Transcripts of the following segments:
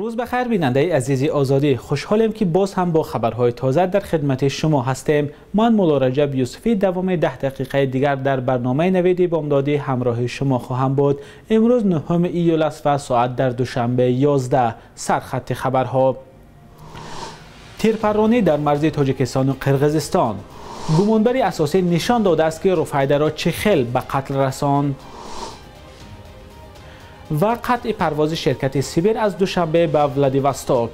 Рӯз ба хайр, бинандаи азизи Озодӣ. Хушҳолем, ки боз ҳам бо хабарҳои тоза дар хидмати шумо ҳастем. Ман Мулло Раҷаб Юсуфӣ давоми 10 дақиқаи дигар дар барномаи Навиди Бомдодӣ ҳамроҳи шумо хоҳам буд. Имрӯз 9 июл аст ва соат дар Душанбе 11. Сархати хабарҳо. Тирпарронӣ дар марзи Тоҷикистону Қирғизистон. Гумонбари асосӣ нишон додааст, ки Руфайдаро чӣ хел ба қатл расонд. Ва қатъи парвози ширкати Сибир аз Душанбе ба Владивосток.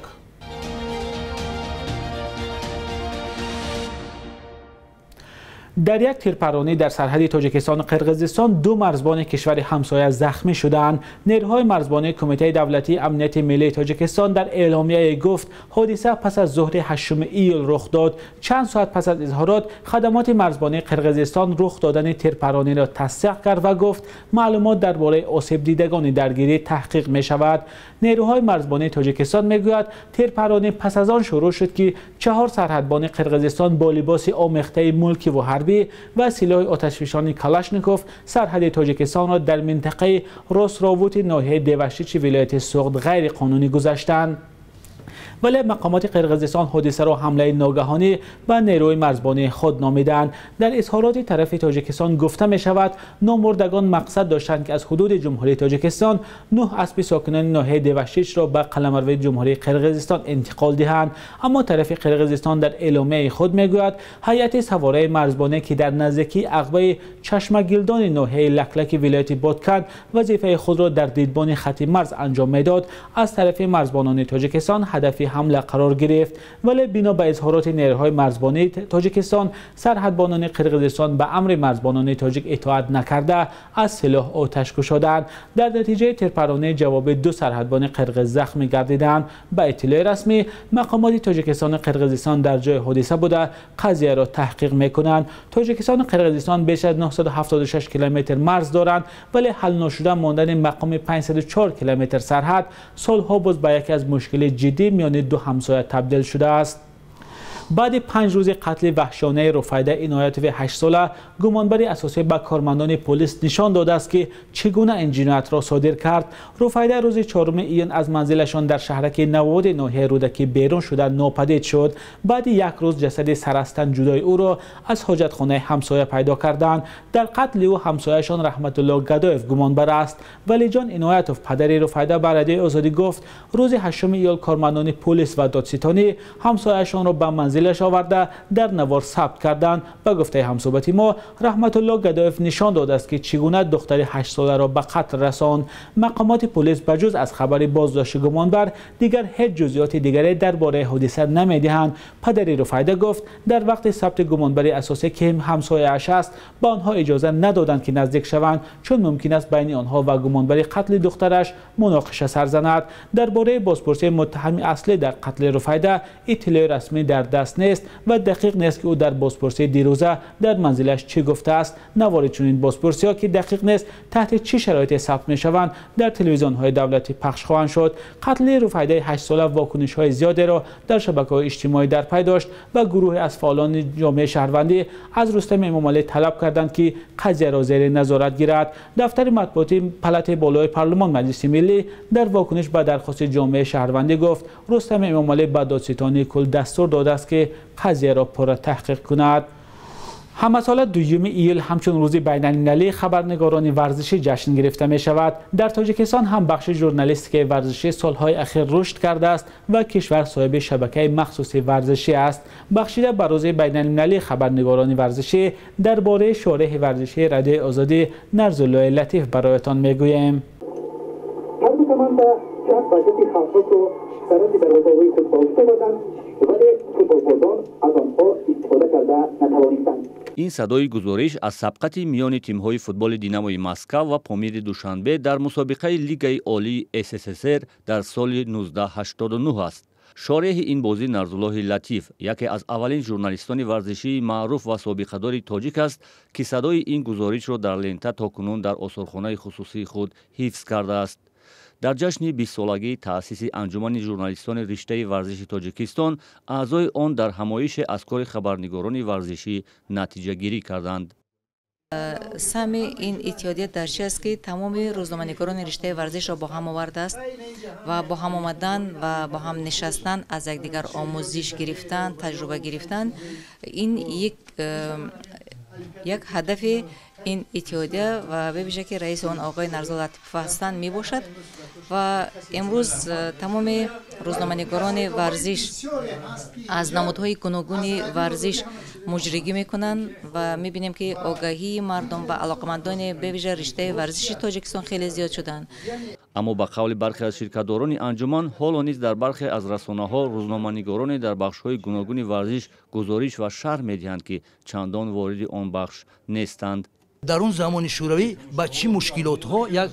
Дар як тирпарронӣ дар сарҳади Тоҷикистону Қирғизистон ду марзбони кишвари ҳамсоя захмӣ шудаанд. Нерӯҳои марзбонии Кумитаи давлатии амнияти миллии Тоҷикистон дар эъломияе гуфт, ҳодиса пас аз зуҳри 8 июл рух дод. Чанд соат пас аз изҳорот хадамоти марзбонии Қирғизистон рух додани тирпаррониро тасдиқ кард ва гуфт, маълумот дар бораи осебдидагони даргирӣ таҳқиқ мешавад. Нерӯҳои марзбонии Тоҷикистон мегӯяд, тирпарронӣ пас аз он шурӯъ шуд, ки 4 сарҳадбони Қирғизистон бо либоси омехтаи мулкӣ ва ҳарбӣ ва силоҳи оташфишони Калашников сарҳади Тоҷикистонро дар минтақаи Росровути ноҳияи Деваштичи вилояти Суғд ғайриқонунӣ гузаштанд. Вале мақомоти Қирғизистон ҳодисаро ҳамлаи ногаҳонӣ ба нерӯи марзбонии худ номиданд. Дар изҳороти тарафи Тоҷикистон гуфта мешавад, номурдагон мақсад доштанд, ки аз ҳудуди Ҷумҳурии Тоҷикистон 9 аспи сокинони ноҳияи Деваштичро ба қаламрави Ҷумҳурии Қирғизистон интиқол диҳанд. Аммо тарафи Қирғизистон дар эъломияи худ мегӯяд, ҳайати савораи марзбонӣ, ки дар наздикии ағбаи Чашмагилдони ноҳияи Лаклаки вилояти Бодканд вазифаи худро дар дидбони хати марз анҷом медод, аз тарафи марзбонони Тоҷикистон ҳадафи ҳамла қарор гирифт. Вале бино ба изҳороти нерӯҳои марзбонии Тоҷикистон, сарҳадбонони Қирғизистон ба амри марзбонони тоҷик итоат накарда, аз силоҳ оташ кушоданд. Дар натиҷаи тирпарронии ҷавоби 2 сарҳадбони қирғиз захмӣ гардиданд. Ба иттилои расмӣ, мақомоти Тоҷикистону Қирғизистон дар ҷои ҳодиса буда қазияро таҳқиқ мекунанд. Тоҷикистону Қирғизистон беш аз 976 километр марз доранд, вале ҳал нашуда мондани мақоми 504 километр сарҳад солҳо боз ба яке аз мушкили ҷиддӣ миёни ду ҳамсоя табдил шудааст. Баъди 5 рӯзи қатли ваҳшонаи Руфайда Иноятови 8-сола, гумонбари асосӣ ба кормандони полис нишон додааст, ки чӣ гуна ин ҷиноятро содир кард. Руфайда рӯзи 4 июн аз манзилашон дар шаҳраки Наводи ноҳияи Рӯдакӣ берун шуда нопадид шуд. Баъди як рӯз ҷасади сарастан ҷудои ӯро аз ҳоҷатхонаи ҳамсоя пайдо карданд. Дар қатли ӯ ҳамсояшон Раҳматулло Гадоев гумонбар аст. Валиҷон Иноятов, падари Руфайда, ба Радиои Озодӣ гуфт, рӯзи 8 июл кормандони полис ва додситонӣ ҳамсояшонро ба манзилаш оварда дар навор сабт карданд. Ба гуфтаи ҳамсӯҳбати мо, Раҳматулло Гадоев нишон додааст, ки чӣ гуна духтари 8-соларо ба қатл расонд. Мақомоти полис ба ҷуз аз хабари боздошти гумонбар дигар ҳеҷ ҷузъиёти дигаре дар бораи ҳодиса намедиҳанд. Падари Руфайда гуфт, дар вақти сабти гумонбари асосӣ, ки ҳамсояаш аст, ба онҳо иҷоза надоданд, ки наздик шаванд, чун мумкин аст байни онҳо ва гумонбари қатли духтараш муноқиша сар занад. Дар бораи бозпурсии муттаҳами аслӣ дар қатли Руфайда иттилои расмӣ дар даст нест ва дақиқ нест, ки ӯ дар бозпурсии дирӯза дар манзилаш чӣ гуфтааст. Навори чунин бозпурсиҳо, ки дақиқ нест таҳти чӣ шароите сабт мешаванд, дар телевизионҳои давлатӣ пахш хоҳанд шуд. Қатли Руфайдаи 8-сола вокунишҳои зиёдеро дар шабакаҳои иҷтимоӣ дар пай дошт ва гурӯҳе аз фаъолони ҷомеаи шаҳрвандӣ аз Рустам Эмомалӣ талаб карданд, ки қазияро зери назорат гирад. Дафтари матбуотии палатаи болои парлумон Маҷлиси Миллӣ дар вокуниш ба дархости ҷомеаи шаҳрвандӣ гуфт, Рустам Эмомалӣ ба додситонии кул дастур додааст, ки қазияро пурра таҳқиқ кунад. Ҳамасола 2 июл ҳамчун рӯзи байналмилалии хабарнигорони варзишӣ ҷашн гирифта мешавад. Дар Тоҷикистон ҳам бахши журналистикаи варзишӣ солҳои ахир рушд кардааст ва кишвар соҳиби шабакаи махсуси варзишӣ аст. Бахшида ба рӯзи байналмилалии хабарнигорони варзишӣ дар бораи шореҳи варзишии Радиои Озодӣ Нарзуллои Латиф бароятон мегӯем. Ин садои гузориш аз сабқати миёни тимҳои футболи Динамои Москав ва Помири Душанбе дар мусобиқаи Лигаи Олии СССР дар соли 1989 аст. Шореҳи ин бозӣ Нарзуллоҳи Латиф, яке аз аввалин журналистони варзишии маъруф ва собиқадори тоҷик аст, ки садои ин гузоришро дар лента то кунун дар осорхонаи хусусии худ ҳифз кардааст. Дар ҷашни 20-солагии таъсиси анҷумани журналистони риштаи варзиши Тоҷикистон аъзои он дар ҳамоише аз кори хабарнигорони варзишӣ натиҷагирӣ карданд. Саҳми ин иттиҳодия дар чи аст, ки тамоми рӯзноманигорони риштаи варзишро бо ҳам овардааст ва бо ҳам омадан ва бо ҳам нишастан, аз якдигар омӯзиш гирифтан, таҷруба гирифтан, ин як ҳадафи ин иттиҳодия ва бевижа ки раиси он оғои Нарзул Латипов ҳастанд мебошад. Ва имрӯз тамоми рӯзноманигорони варзиш аз намудҳои гуногуни варзиш муҷригӣ мекунанд ва мебинем, ки огаҳии мардум ва алоқамандони бевижа риштаи варзиши Тоҷикистон хеле зиёд шуданд. Аммо ба қавли бархе аз ширкатдорони анҷуман, ҳоло низ дар бархе аз расонаҳо рӯзноманигороне дар бахшҳои гуногуни варзиш гузориш ва шарҳ медиҳанд, ки чандон вориди он бахш нестанд. Дар он замони шӯравӣ ба чӣ мушкилотҳо як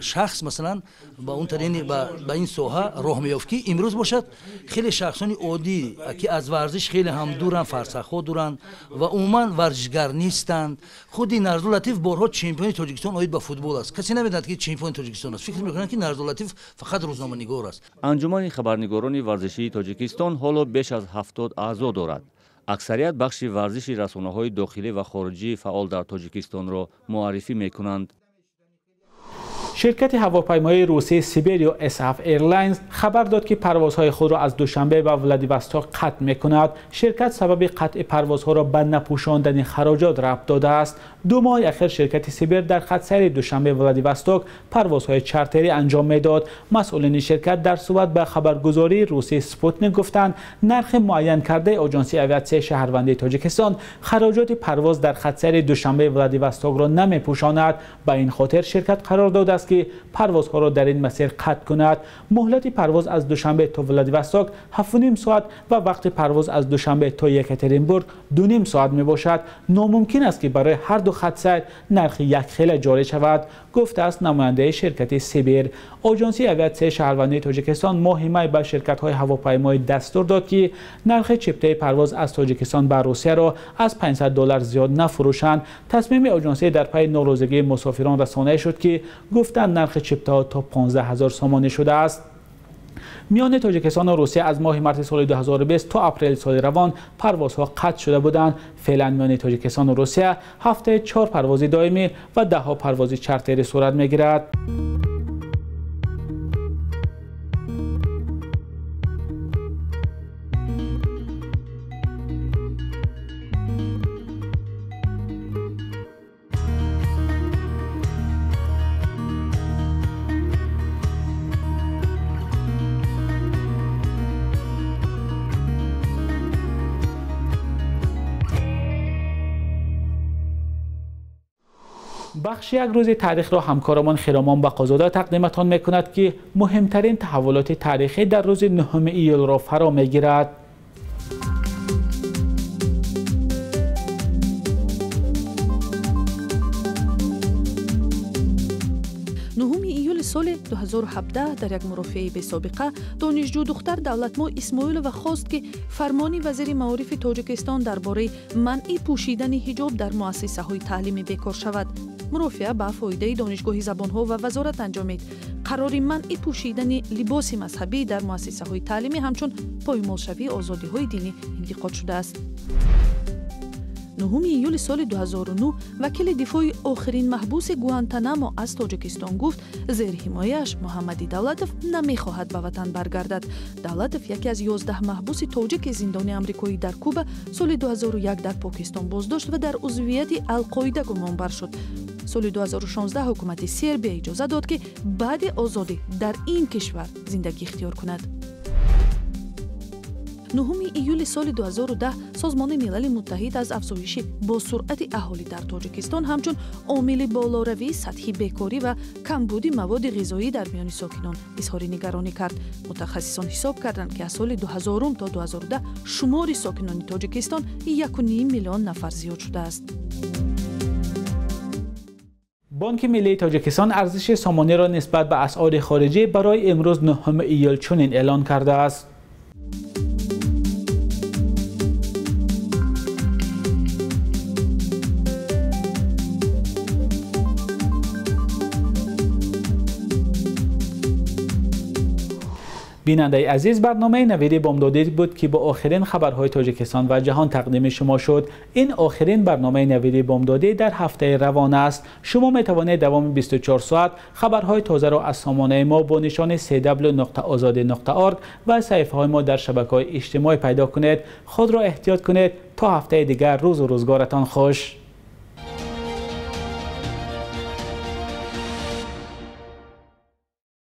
шахс, масалан, ба он тарини ба ин соҳа роҳ меёфт, ки имрӯз бошад, хеле шахсони оддӣ, ки аз варзиш хеле ҳам дуранд, фарсахҳо дуранд ва умуман варзишгар нестанд. Худи Нарзул Латиф борҳо чемпиони Тоҷикистон оид ба футбол аст. Касе намедонад, ки чемпиони Тоҷикистон аст. Фикр мекунанд, ки Нарзул Латиф фақат рӯзноманигор аст. Анҷумани хабарнигорони варзишии Тоҷикистон ҳоло беш аз 70 аъзо дорад. Аксарият бахши варзиши расонаҳои дохилӣ ва хориҷии фаъол дар Тоҷикистонро муаррифӣ мекунанд. Ширкати ҳавопаймоии русии Сибир ё SF Airlines хабар дод, ки парвозҳои худро аз Душанбе ба Владивосток қатъ мекунад. Ширкат сабаби қатъи парвозҳоро ба напӯшондани хароҷот рабт додааст. 2 моҳи ахир ширкати Сибир дар хатсайри Душанбе Владивосток парвозҳои чартерӣ анҷом медод. Масъулини ширкат дар суҳбат ба хабаргузории русии Спутник гуфтанд, нархи муайян кардаи Оҷонсии авиатсияи шаҳрвандии Тоҷикистон хароҷоти парвоз дар хатсайри Душанбе Владивостокро намепӯшонад. Ба ин хотир ширкат қарор додааст, ки парвозҳоро дар ин масир қатъ кунад. Муҳлати парвоз аз Душанбе то Владивосток 7,5 соат ва вақти парвоз аз Душанбе то Екатеринбург 2,5 соат мебошад. Номумкин аст, ки барои ҳар ду хатсайр нархи якхела ҷорӣ шавад, гуфтааст намояндаи ширкати Сибир. Оҷонсии авиатсияи шаҳрвандии Тоҷикистон моҳи май ба ширкатҳои ҳавопаймоӣ дастур дод, ки нархи чиптаи парвоз аз Тоҷикистон ба Русияро аз $500 зиёд нафурӯшанд. Тасмими оҷонсӣ дар пайи норозигии мусофирон расонаӣ шуд, ки гуфтанд нархи чиптаҳо то 15 000 сомонӣ шудааст. Миёни Тоҷикистон ва Русия аз моҳи марти соли 2020 то апрели соли равон парвозҳо қатъ шуда буданд. Феълан миёни Тоҷикистон ва Русия ҳафтаи 4 парвози доимӣ ва даҳҳо парвози чартерӣ сурат мегирад. Бахши як рӯзи таърихро ҳамкорамон Хиромон Бақозода тақдиматон мекунад, ки муҳимтарин таҳаввулоти таърихӣ дар рӯзи 9 июлро фаро мегирад. Соли 2017 дар як мурофиаи бесобиқа донишҷӯ духтар Давлатмо Исмоилова хост, ки фармони вазири маорифи Тоҷикистон дар бораи манъи пӯшидани ҳиҷоб дар муассисаҳои таълимӣ бекор шавад. Мурофиа ба фоидаи Донишгоҳи забонҳо ва вазорат анҷомид. Қарори манъи пӯшидани либоси мазҳабӣ дар муассисаҳои таълимӣ ҳамчун поймолшавии озодиҳои динӣ интиқод шудааст. 9 июли соли 2009 вакили дифои охирин маҳбуси Гуантанамо аз Тоҷикистон гуфт, зерҳимояаш Муҳаммади Давлатов намехоҳад ба ватан баргардад. Давлатов яке аз 11 маҳбуси тоҷики зиндони амрикоӣ дар Куба соли 2001 дар Покистон боздошт ва дар узвияти Алқоида гумонбар шуд. Соли 2016 ҳукумати Сербия иҷоза дод, ки баъди озодӣ дар ин кишвар зиндагӣ ихтиёр кунад. 9 июли соли 2010 Созмони Милали Муттаҳид аз афзоиши босуръати аҳолӣ дар Тоҷикистон ҳамчун омили болоравии сатҳи бекорӣ ва камбуди маводи ғизоӣ дар миёни сокинон изҳори нигаронӣ кард. Мутахассисон ҳисоб карданд, ки аз соли 2000 то 2010 шумори сокинони Тоҷикистон 1,5 миллион нафар зиёд шудааст. Бонки Миллии Тоҷикистон арзиши сомониро нисбат ба асъори хориҷӣ барои имрӯз 9 июл чунин эълон кардааст. Бинандаи азиз, барномаи Навиди Бомдодӣ буд, ки бо охирин хабарҳои Тоҷикистон ва ҷаҳон тақдими шумо шуд. Ин охирин барномаи Навиди Бомдодӣ дар ҳафтаи равон аст. Шумо метавонед давоми 24 соат хабарҳои тозаро аз сомонаи мо бо нишони cw.ozodi.org ва саҳифаҳои мо дар шабакаҳои иҷтимоӣ пайдо кунед. Худро эҳтиёт кунед. То ҳафтаи дигар, рӯзу рӯзгоратон хуш.